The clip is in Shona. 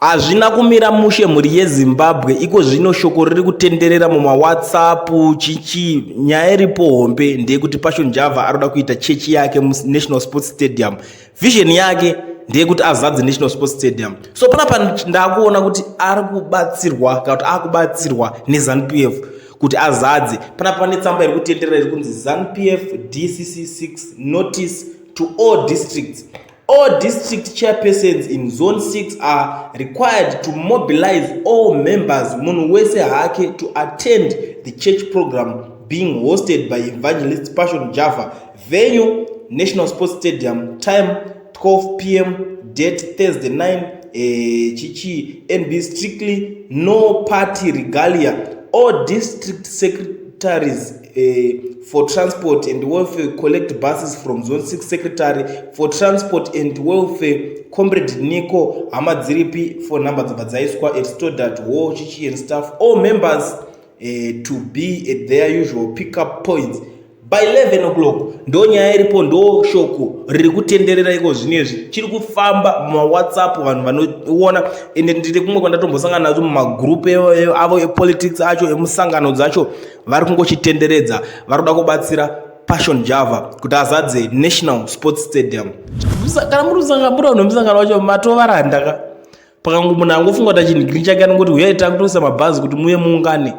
Hazvina kumira mushe mhuri yeZimbabwe iko zvino shoko riri kutenderera mumawhatsapp chichi nyaya iripo hombe ndeyekuti Passion Java arikuda kuita chechi yake muNational Sports Stadium. Vision yake ndeyekuti azadze National Sports Stadium. So panapa ndakuona kuti ari kubatsirwa kana kuti akubatsirwa neZanu PF kuti azadze. Panapa pane tsamba iri kutenderera iri kunzi Zanu PF DCC 6 notice to all districts. All district chairpersons in Zone 6 are required to mobilize all members, munhu wese hake, to attend the church program being hosted by Evangelist Passion Java. Venue, National Sports Stadium, time 12 p.m., date Thursday 9, Chichi, NB strictly no party regalia. All district secretaries for transport and welfare collect buses from Zone 6 secretary for transport and welfare Comrade Nico hama dziripi phone number dzobva dzaiswa at Stoddard Hall Chichi and staff. All members to be at their usual pickup points by 11 o'clock. Ndo nyaya iripo, ndo shoko riri kutenderera iko zvinezvi, chiri kufamba mumawhatsapp, vanhu vanoona. Ende ndiri kumwe kwandatombosangana nazo mumagroup avo epolitics acho, emusangano dzacho, vari kungochitenderedza. Vari kuda kubatsira Passion Java kuti azadze National Sports Stadium. Kana muri kusangana, muri vanhu vemusangano wacho, matovaranda ka. Pakango munhu angofunga kuti achinhikiri chake, anongoti huyai, takutoisa mabhazi kuti muye muungane.